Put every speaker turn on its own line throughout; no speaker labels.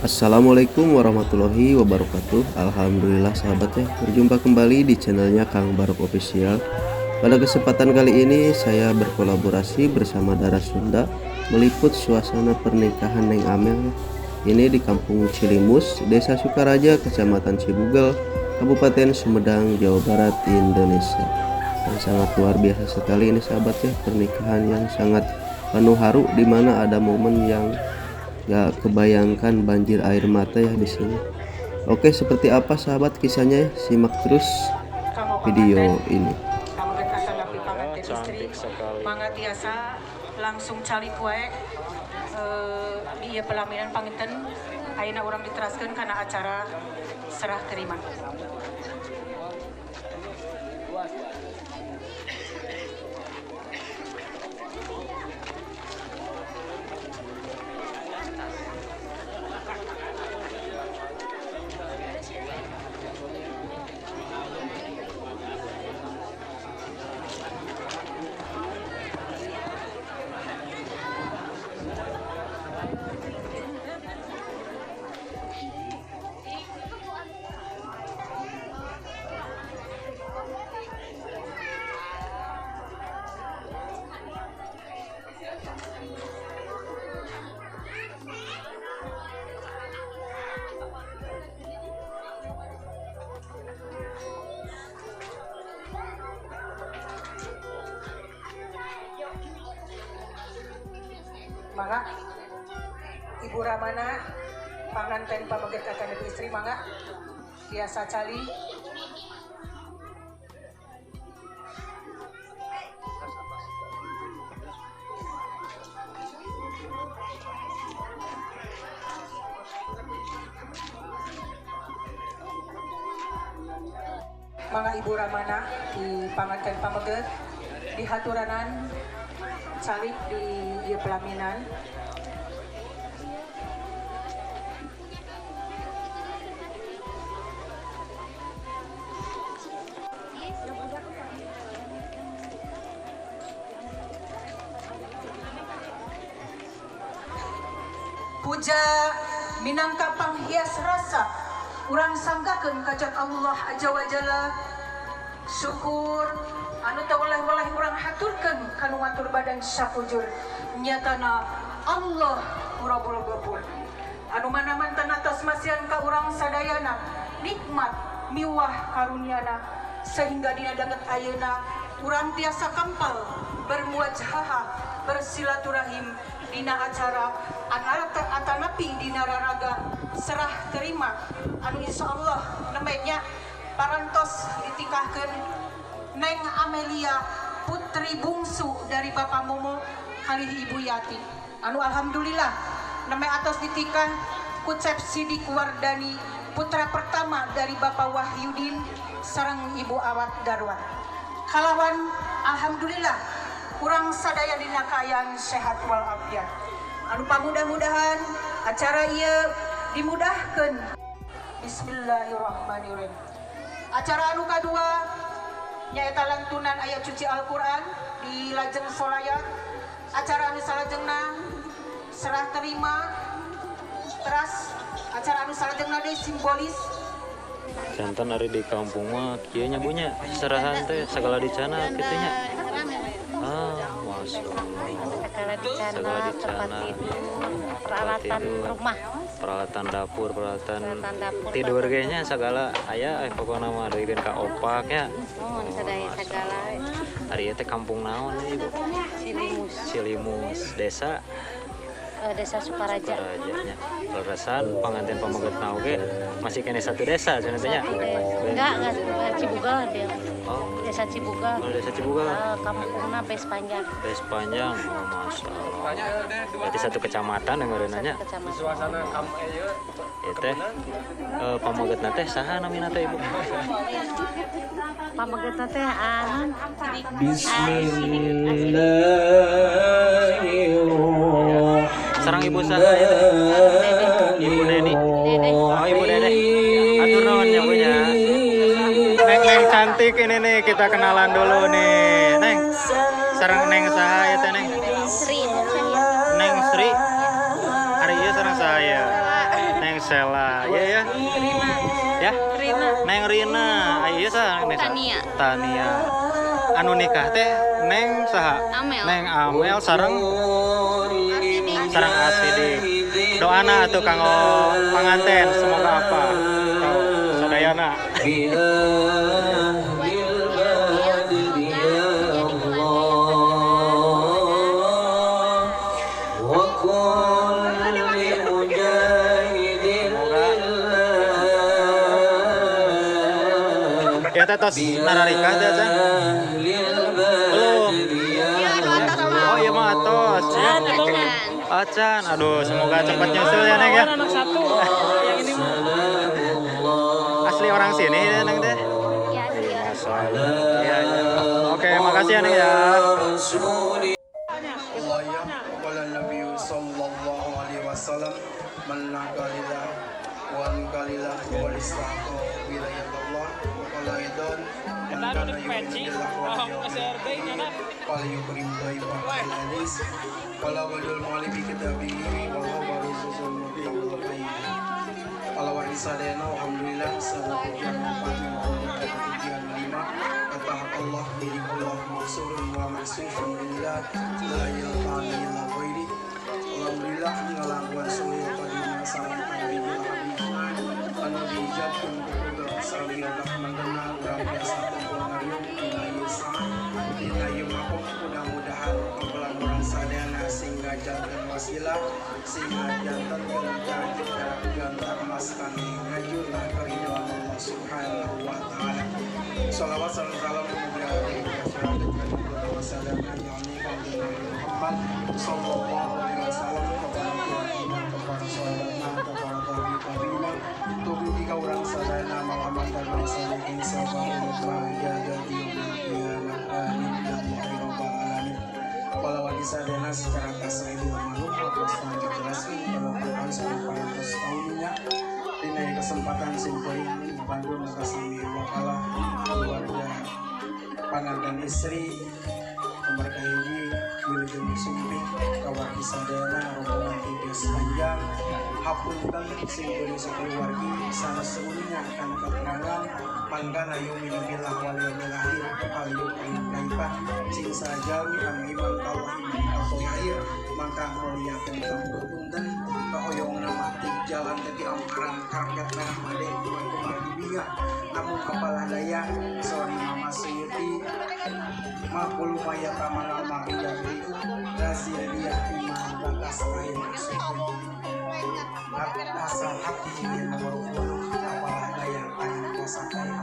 Assalamualaikum warahmatullahi wabarakatuh. Alhamdulillah, sahabat ya, berjumpa kembali di channelnya Kang Barok Official. Pada kesempatan kali ini saya berkolaborasi bersama Darah Sunda meliput suasana pernikahan Neng Amel ya. Ini di Kampung Cilimus, Desa Sukaraja, Kecamatan Cibugel, Kabupaten Sumedang, Jawa Barat, Indonesia. Dan sangat luar biasa sekali ini, sahabat ya, pernikahan yang sangat penuh haru, di mana ada momen yang gak kebayangkan, banjir air mata ya di sini. Oke, seperti apa, sahabat, kisahnya ya? Simak terus video ini.
Ya, cantik sekali.
Mangga tiasa langsung calik wae di ieu pelaminan. Panginten ayeuna urang diteraskeun kana acara serah terima. Mangga Ibu Ramana, panganten pameget atanapi istri, mangga tiasa calik. Mangga Ibu Ramana di panganten pameget dihaturanan calik di ieu pelaminan. Puja minangka panghias rasa urang sanggakeun ka Allah Azza wa Jalla. Syukur anu teu weleh-weleh urang haturkeun kanu ngatur badan sakujur, nyatana Allah Rabbul Ghafur, anu mana mantan atas masihan ka urang sadayana nikmat miwah karuniana, sehingga dina danget ayeuna urang tiasa kempal bermuajahah, bersilaturahim dina acara atanapi dina raraga serah terima anu insyaallah nemenya parantos ditikahkeun Neng Amelia, putri bungsu dari Bapak Momo kalih Ibu Yati, anu alhamdulillah nembe atos ditikah Kucep Sidik Wardani, putra pertama dari Bapak Wahyudin sareng Ibu Awat Darwan. Kalawan alhamdulillah urang sadaya dina kaayaan sehat walafiat, anu pamudah-mudahan acara ieu dimudahkeun. Bismillahirrahmanirrahim. Acara anu kadua nyaeta lantunan ayat suci Al-Qur'an di lajeng solayat. Acara anu salajengna serah terima, teras acara anu salajengna deui simbolis.
Janten ari di kampung mah kieu nya, Bu, nya, serahan teh segala dicana kitu nya. Ah, masya Allah.
Segala dicana,
Segala
tempat
dicana.
Tidur, peralatan
Tidur.
Rumah.
Peralatan dapur, peralatan
Peralatan dapur,
tidur kayaknya segala aya pokokna mah dari ka opak nya.
Oh, sadaya
Masya
segala.
Allah. Ari ieu teh kampung naon ieu, Ibu?
Cilimus.
Cilimus, desa?
Desa Sukaraja.
Sukaraja nya. Leresan panganten pameget oge masih keneh satu desa cenah teh nya.
Enggak, Cibugel dia.
Oh,
Desa Cibugel.
Oh, desa Cibugel.
Kampungna Bes Panjang.
Bes Panjang. Oh, masya Allah. Berarti satu kecamatan yang nanya.
Kecamatan.
Ieu teh pamegetna teh saha namina teh, Ibu?
Pamegetna teh anu
Bismillahirrahmanirrahim.
Sareng Ibu saha ya teh? Ibu Neni. Oh, Ibu Dede. Atur nuhun ya, Bu nya. Neng, Neng cantik ini nih, kita kenalan dulu nih. Neng. Sareng Neng saha ya teh, Neng?
Sri.
Neng Sri. Hari ini sareng saya. Neng Sela. Iya ya.
Rina.
Ya.
Rina.
Neng Rina. Iya saha Neng?
Tania.
Tania. Anu nikah teh Neng saha?
Amel.
Neng Amel sareng sareng Asidik. Doana atuh kanggo panganten semoga apa? Sadayana. Ya teh tos nararikah teh can? Belum. Oh iya mah atos. Acan, aduh semoga cepat nyusul ya Neng ya. Asli orang sini ya Neng teh?
Iya, asli orang sini.
Iya, iya. Oke, makasih ya Neng ya.
Alhamdulillah mudah-mudahan orang sadayana sehingga jantan wasilah sehingga jantan gantar mas kami ngajurna keridhaan Allah Subhanahu wa taala. Shalawat salam salam Muhammad sallallahu alaihi wasallam kepada keluarga, kepada sahabatna, kepada tabi'in, tubuh ka urang sadayana Muhammad dan salihin sabar bahagia di kiamat. Amin ya rabbal alamin. Walau sadayana secara tasrihi makhluk selanjutnya jelaskan kalau sampai tahunnya dina kesempatan simpuling Bandung kasih wakalah keluarga panganten istri nomor kahiji wilujeng sumping kawargi sadayana rombongan tiga sepanjang hapunten simpuling sakeluargi sanes seunya kana keterangan mangkana yu'minu billah wal yaumil akhir falyukrim dhaifah sing sajalmi anu iman ka Allah iman ka poe akhir mangka muliakeun tamu punten kahoyong nama ti jalan teh di amparan karpet merah made kumargi bingah namun apalah daya sorry Mama Suyuti makulu maya tamanal maria riu razia iman batas lain asal hati ini nomor apalah daya tangan kuasa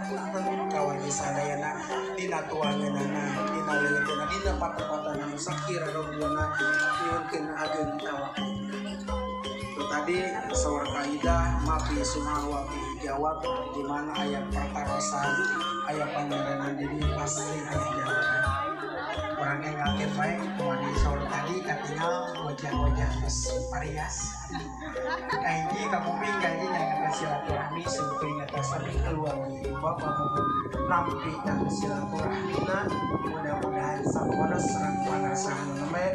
punten kawargi sadayana dina tuangeunana dina leuteuna dina patepatan anu sakira rombongan nyuhunkeun ageung tawakal. Itu tadi saur kaidah mafi sumah wa fi jawab di mana ayat pertarosan ayat pangeran diri pasti aya jawaban. Orang yang ngaget bae kumaha saur tadi katingal wajah-wajah geus parias. Kahiji ka kuping kahiji nyangan silaturahmi simkuring eta sami keluarga bapak nampi dan silaturahmina mudah-mudahan saponos sareng panasahan nembe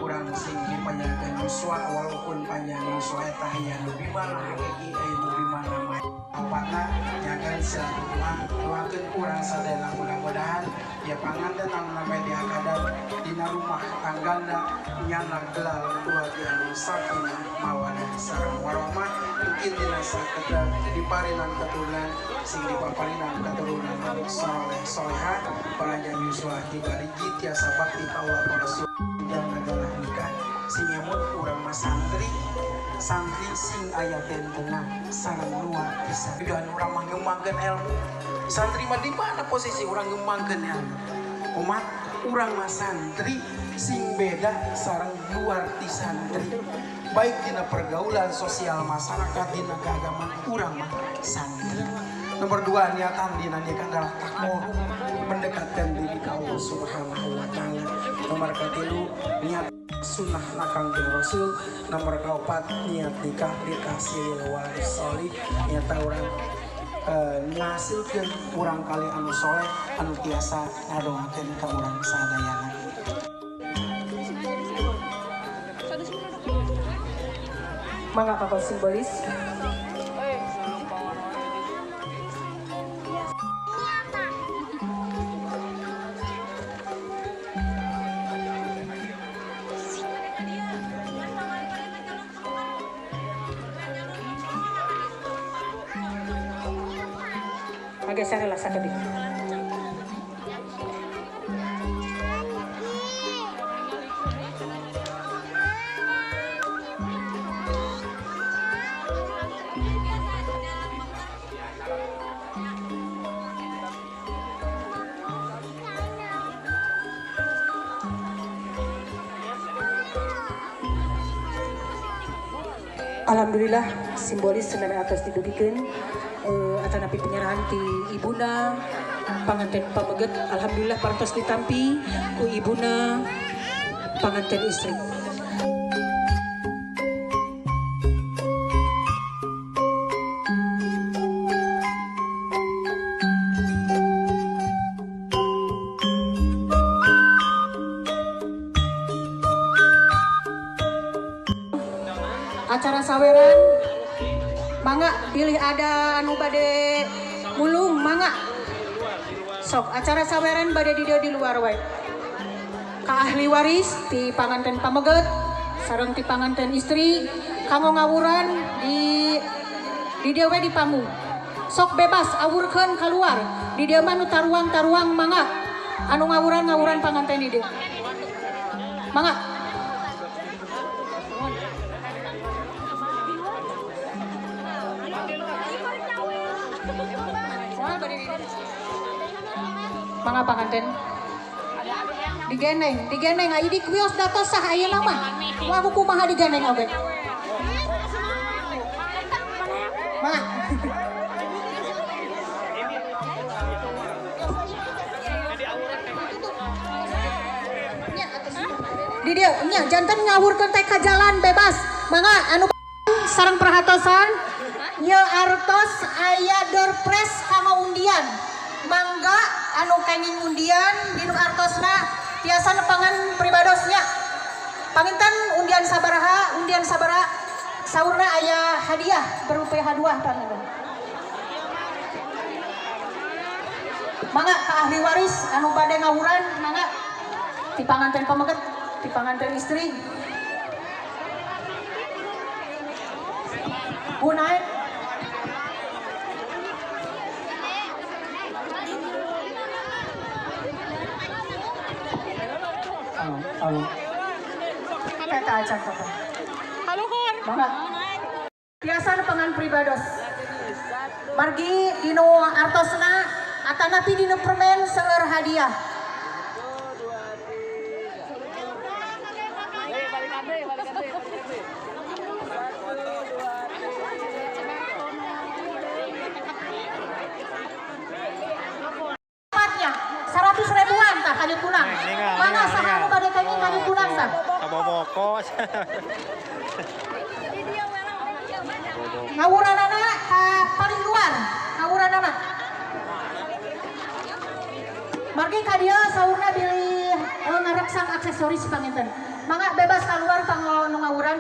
urang sing dipanjangkeun yuswa walaupun panjang yuswa eta aya nu bimana hakiki aya nu bimana mah apana nyagan silaturahmi doakeun urang sadayana mudah-mudahan ya panganten anu namanya diakadan dina rumah tanggana nyana gelar keluarga anu sakinah mawadah sareng warahmah mungkin dina sakeda diparinan keturunan sing dipaparinan keturunan anu saleh solehah panjang yuswa dibariji tiasa bakti ka Allah ka Rasul dan adalah nikah sing emut urang mah santri santri sing aya tentena sareng luar bisa dan urang mah ngembangkeun ilmu santri mah di mana posisi urang ngembangkeun ilmu umat urang mah santri sing beda sareng luar ti santri baik dina pergaulan sosial masyarakat dina keagamaan urang mah santri. Nomor dua niatan dina nikah adalah takwa mendekatkan diri ke Allah Subhanahu wa taala. Nomor katilu niat sunnah Kangjeng Rasul. Nomor kaopat niat nikah litahsilil waladis sholih nyata urang ngahasilkeun urang kali anu soleh anu tiasa ngadoakeun ka urang sadayana.
Mangga kapal simbolis. Ngageser lah sakedik. Alhamdulillah simbolis senami atas didugikeun atanapi penyerahan ti ibuna panganten pameget. Alhamdulillah parantos ditampi ku ibuna panganten istri. Acara saweran mangga pilih ada anu bade mulung mangga sok acara saweran bade di dieu di luar wae ka ahli waris ti panganten pameget sareng ti panganten istri kanggo ngawuran di dieu we di panggung sok bebas awurkeun keluar di dieu mah nu taruang-taruang mangga anu ngawuran-ngawuran panganten di dieu mangga. Mangga panganten digeneng, digeneng aya di kios data sah ayeuna mah. Wah kumaha digeneng oge. Mangga. Di dieu nya janten ngawurkeun teh ka jalan bebas. Mangga anu sareng perhatosan ieu artos aya door prize kanggo undian. Mangga anu kenging undian dinu artosna tiasa nepangan pribadosnya. Panginten undian sabaraha saurna aya hadiah berupa hadiah panginten. Mangga ka ahli waris anu bade ngawuran mangga ti panganten pameget, ti panganten istri. Bu naik. Halo. Kata acan papa. Halo hor. Mangga. Biasa nepangan pribados. Margi dinu artosna atanapi dinu permen seueur hadiah. Tempatnya 100 ribuan tah kanyut kunang. Mana saha nu bade kenging kanyut kunang tah?
Kaboboko.
Ngawuranana ka paling luar, ngawuranana. Margi ka dieu saurna bilih ngareksang aksesoris panginten. Mangga bebas keluar kanggo nu ngawuran.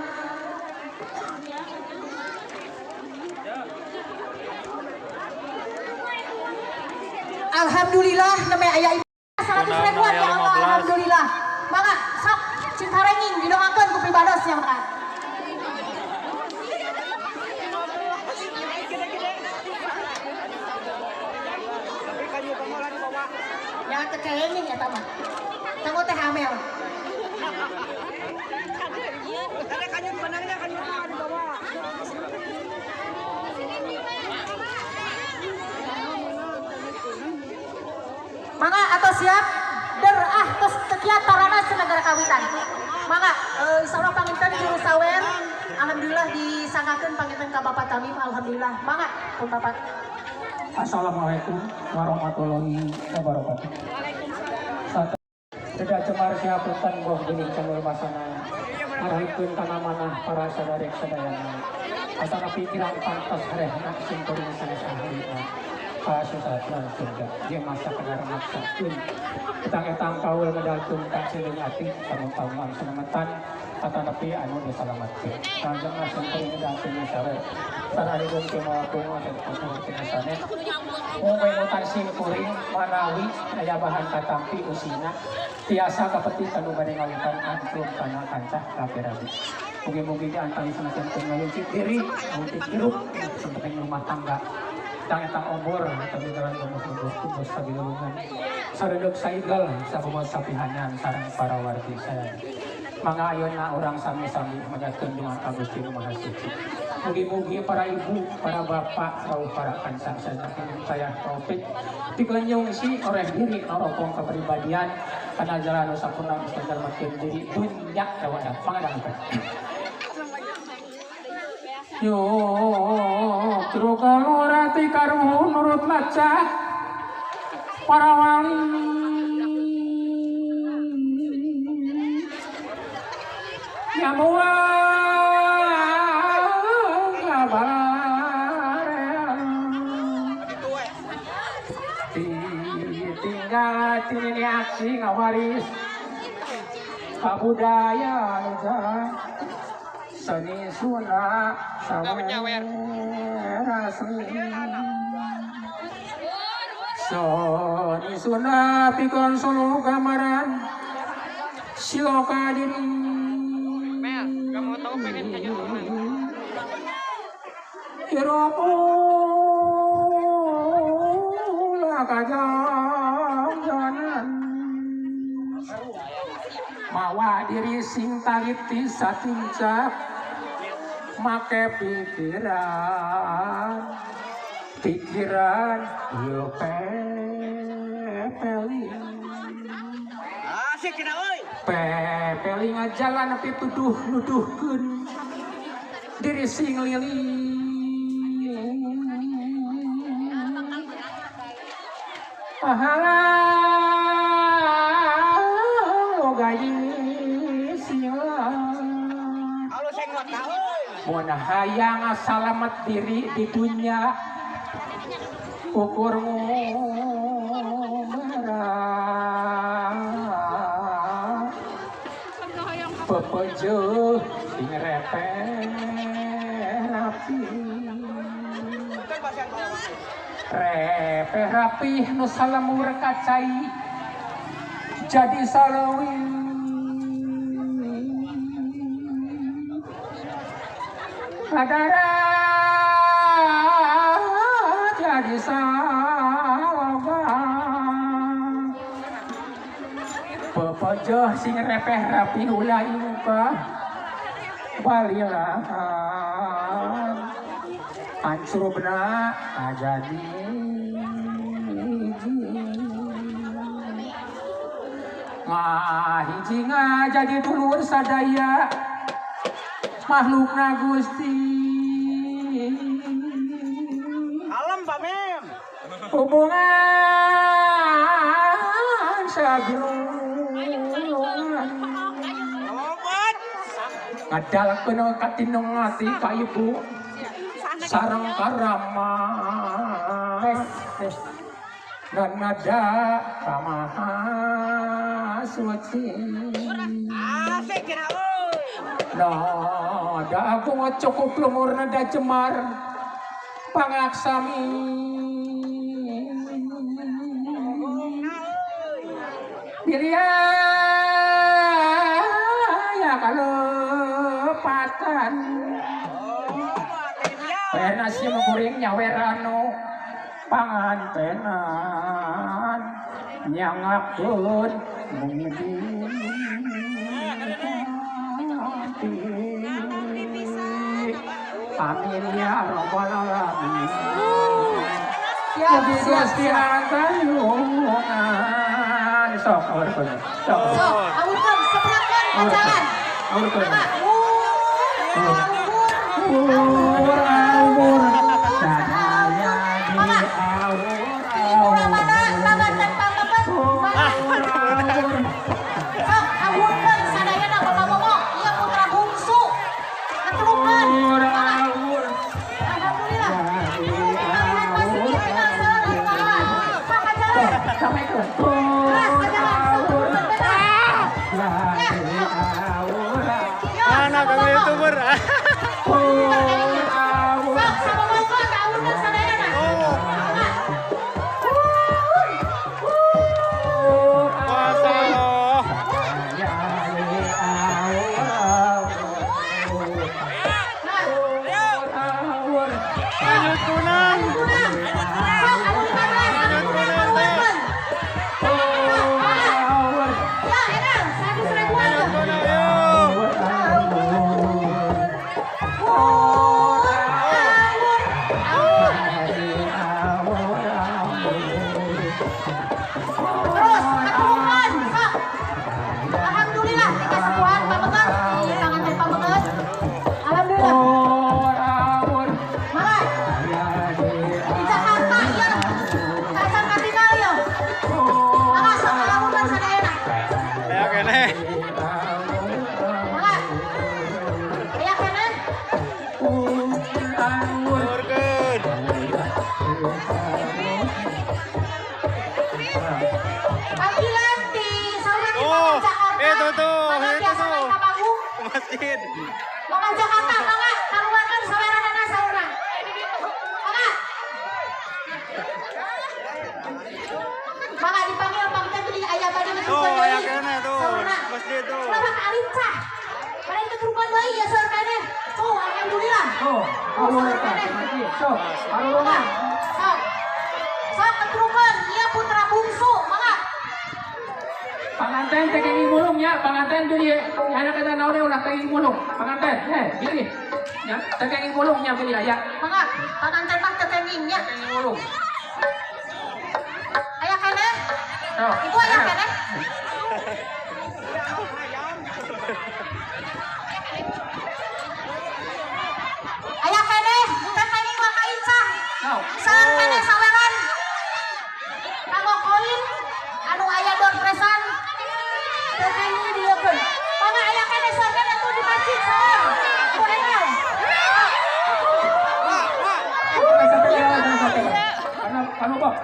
Alhamdulillah namanya aya ibu 100 ribuan ya Allah, alhamdulillah. Mangga sok cinta renging didoakeun ku pribados nya maka. Ya teu kenging eta mah. Kanggo teh hamil.
Ada kanyut benangnya kanyut di bawah.
Mangga atau siap derah tos tekiat tarana senegara kawitan. Mangga insyaallah panginten juru sawer alhamdulillah disanggakeun panginten ka Bapak Tamim alhamdulillah. Mangga pun Bapak.
Assalamualaikum warahmatullahi wabarakatuh. Waalaikumsalam. Tidak cemar siaputan boh geuning cemul masana. Arahikeun kana manah para sadarek sadayana. Asana pikiran pantas harehna simkuring sanes ahlina. Kasusatna surga. Dia masa kana maksakeun. Etang-etang kaul medalkeun ka siling ati panumpang selamatan atanapi anu disalamatkeun. Kanjengna simkuring medalkeun sawer. Saralipun kemawakung dan sanes. Mung simkuring manawi aya bahan katampi usina tiasa kapeti kanu bade ngawitan angklung kana kancah kapirabi. Mugi-mugi di antara sanajan ngayuncit diri, ngayuncit hirup, sampai rumah tangga. Tang-tang umur tapi jalan kumus-kumus sabilulungan. Saredeuk saigel sabumot sapihanyan sareng para wargi saya. Mangga ayeuna urang sami-sami manjatkeun doa ka Gusti Nu Maha Suci. Mugi-mugi para ibu, para bapak, rawuh para kanca saya taufik dikenyungsi oleh diri noropong kepribadian kana jalan nu sampurna geus makin diri dunya kawadah. Mangga dangukeun. Yo trukalurati karuhun nurut lacak para wali nyamuang kabarean ditinggal tini aksi ngawaris kabudayaan seni suna sawerasmi seni suna pikon sulu kamaran siloka diri.
Mel, kamu tahu pengen kayak gimana?
Irupula kajangjanan mawa diri sing taliti satincap make pikiran pikiran yo pepeli
asik kena euy
pepeli ngajalan pituduh nuduhkeun diri sing lili pahala gaji siang mun hayang salamet diri di dunya ukurmu merah pepejuh sing repeh rapi repeh rapih nu salamur kacai jadi salawi kadara jadi salaga pepejoh sing repeh rapi ulah imuka balilahan ancrubna ajadi ngahiji ngajadi dulur sadaya makhlukna Gusti.
Kalem Pak Mem.
Hubungan sagrungan ngadalkeun katinong ati ka ibu sareng karama dan nada kamaha suci.
Asik kena euy.
Nada aku cukup lumur nada cemar pangaksami pilihan ya kalepatan penasi mengguring nyawerano pangantenan nyangakeun mungdi. Amin ya rabbal alamin.
Siap, siap,
Gusti antayungan. Sok aurkeun. Sok.
Sok, aurkeun, seberapkan pacaran.
Aurkeun.
Umur,
umur. Sadaya di aur.
Ibu ramana, laban tanpa tepen. Sok, aurkeun sadayana Bapak Momo, ieu putra bungsu. Ngetelukeun. Alhamdulillah. Kalian masih dikenal salah pahala.
Mana kamu YouTuber? Masjid.
Mangga Jakarta, mangga kaluarkeun saweranana saurna. Mangga. Mangga dipanggil panggilan tuh di aya bade ngetrukeun
Tuh,
deui.
aya keneh tuh.
Saurna.
Masjid tuh.
Kenapa kalincah? Bade ngetrukeun deui ya saur keneh. Tuh, alhamdulillah.
Tuh,
Tuh, saur
eta.
keneh.
Sok,
Mangga. Sok. Sok ngetrukeun, ieu putra bungsu, mangga.
Panganten teh kenging mulung nya, panganten jadi anak eta naon ulah kenging mulung. Panganten, heh, gini. Nya, teh kenging mulung nya pilih aya.
Mangga, panganten mah teu kenging nya.
Kenging mulung.
Aya keneh?
Sok.
Ibu aya keneh? Aya keneh, teu kenging waka incah.
Sok.
Saur keneh saweran. Kanggo koin anu aya door presan. Teu kenging dieukeun. Mangga aya keneh saur keneh tuh di masjid saur. Ku enggal.
Anu kok. Anu kok.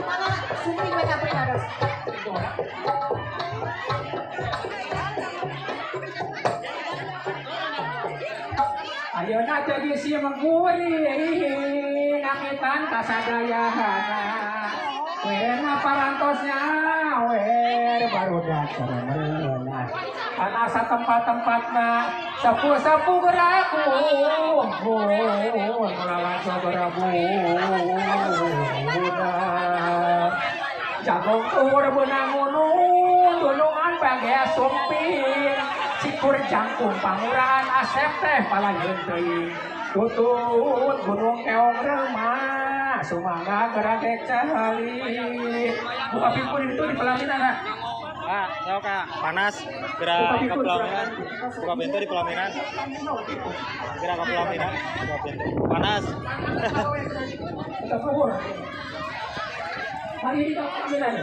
Mangga sumping we ka harus.
Ayeuna jadi si mengguring ngakitan kasadayana. Werna parantosnya wer barudak saremeuna. Kana satempat-tempatna sapu-sapu geraku. Melawan soberabu. Jagung tur beunang gunung dunungan bage sumping. Cikur jangkung panguraan asep teh palayeun teuing. Tutut gunung keong remah sumangga geragek cahali. Buka pintu itu di pelaminan ah.
Ah, sok ah, panas. Gerak ke pelaminan. Buka pintu di pelaminan. Gerak ke pelaminan, buka pintu. Panas.
Kita keluar. Mari kita pelaminan.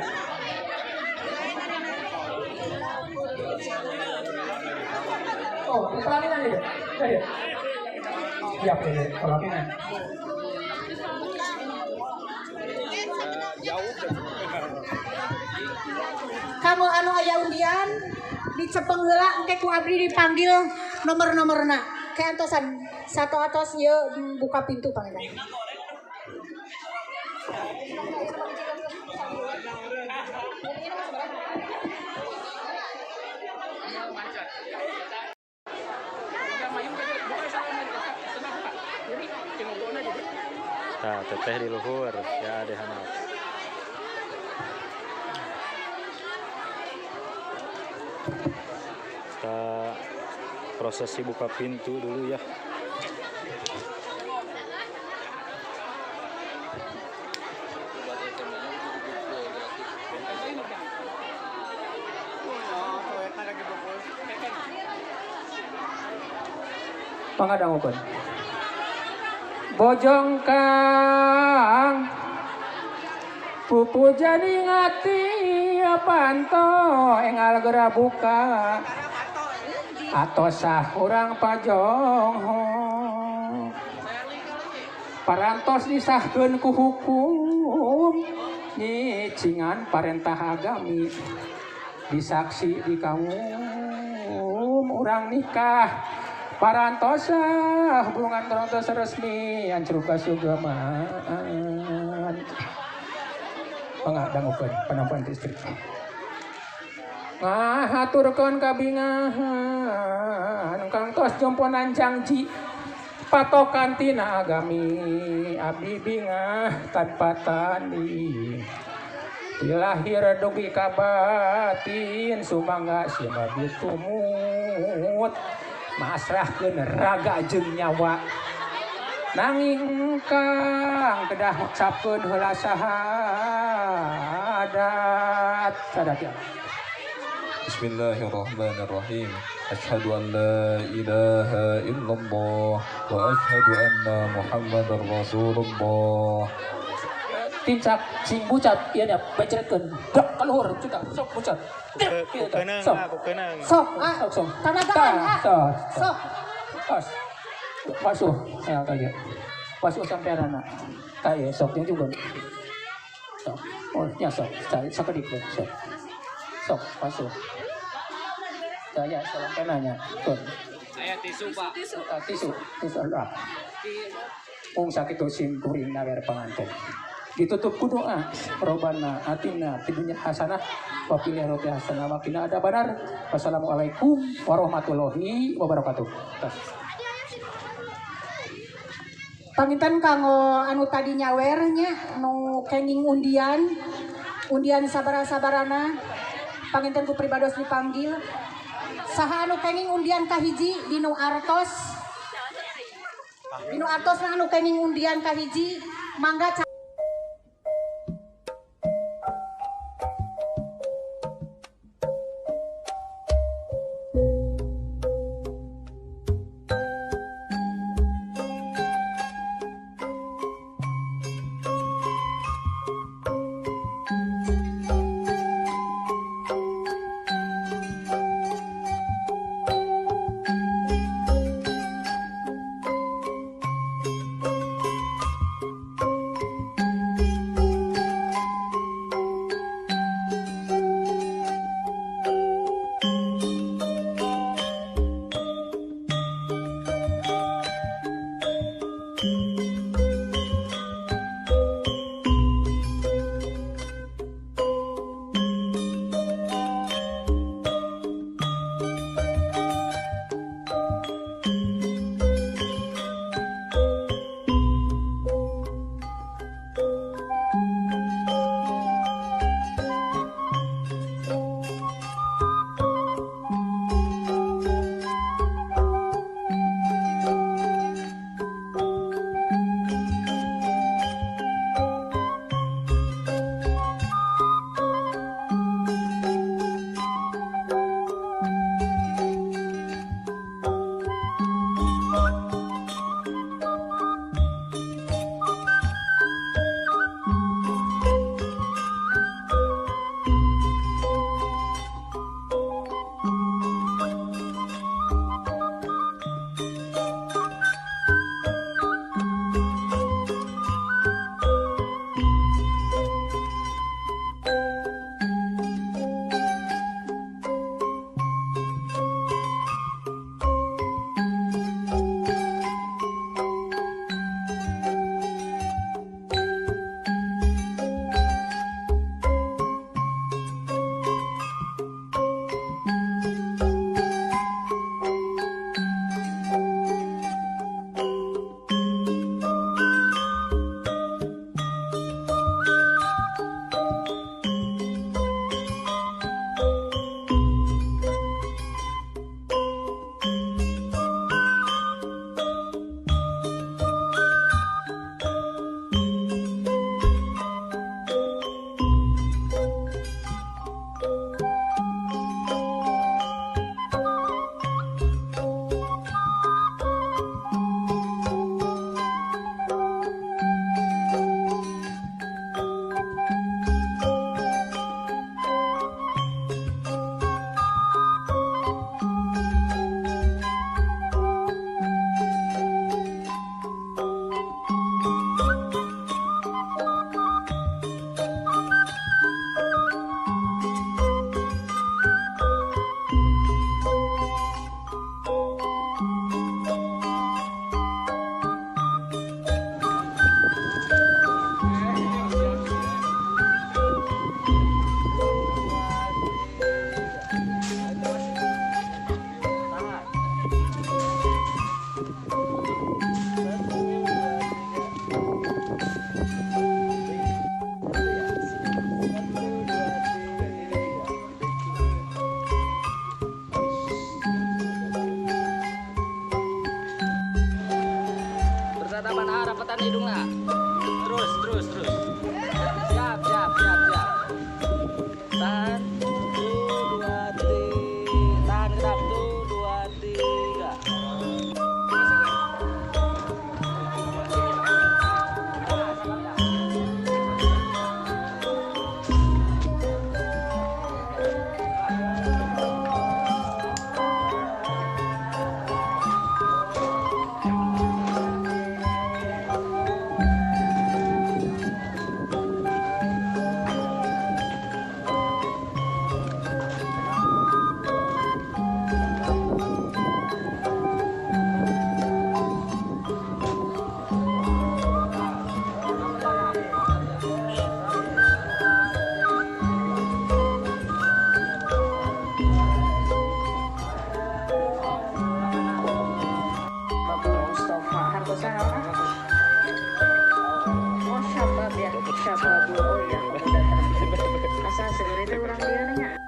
Oh, di pelaminan ya? Ya. Siap ya, pelaminan.
Kamu anu aya undian dicepeng heula engke ku abdi dipanggil nomor-nomorna. Ke antosan satu atos ieu buka pintu pangeran.
Tah, teteh di luhur ya di handap. Kita prosesi buka pintu dulu ya.
Pangadangukeun. Bojong kang pupu jadi ngati panto engal gera buka atau sah urang pajong parantos disahkeun ku hukum nyicingan parentah agami disaksi di kaum urang nikah parantos hubungan parantos resmi ancruk kasugamaan. Pangadangukeun penampilan istri. Ngahaturkeun kabingahan kang tos jomponan janji patokan tina agami abdi bingah tanpa tanding. Dilahir dugi ka batin sumangga sima tumut masrahkeun raga jeung nyawa nanging kang kedah ngucapkeun heula syahadat sadat ya.
Bismillahirrahmanirrahim. Asyhadu an la ilaha illallah wa asyhadu anna Muhammadar Rasulullah.
Tincak sing bucat ieu nya becretkeun dok ka luhur cuta sok bucat.
Kukeunang, kukeunang.
Sok, ah,
Sok sok.
tanagaan, ah.
Sok.
Sok.
Tos. Basuh, saya tanya. Basuh sampai anak. Tak ya, sok yang juga. Sok. Oh, ya sok. Sakedik sok. Sok masuk. Saya salam kenanya. Tuh.
Aya tisu, Pak.
Tisu, tisu lah. Mung sakitu sim kuring nawer panganten. Ditutup ku doa, Robbana atina fid dunya hasanah wa fil akhirati hasanah wa qina adzabannar. Wassalamualaikum warahmatullahi wabarakatuh. Tos.
Panginten kanggo anu tadi nyawer nya nu kenging undian, undian sabara-sabarana panginten ku pribados dipanggil. Saha anu kenging undian kahiji dinu artos. Dinu artos anu kenging undian kahiji mangga.
Rapetan hidung lah. Terus, terus, terus. Siap, siap, siap, siap. Tahan. 1, 2, 3. Tahan kedap. 1, 2, 3.
Kota naon? Oh, Syabab ya. Syabab. Oh iya, pemuda. Asa seueur teh urang dieu nya.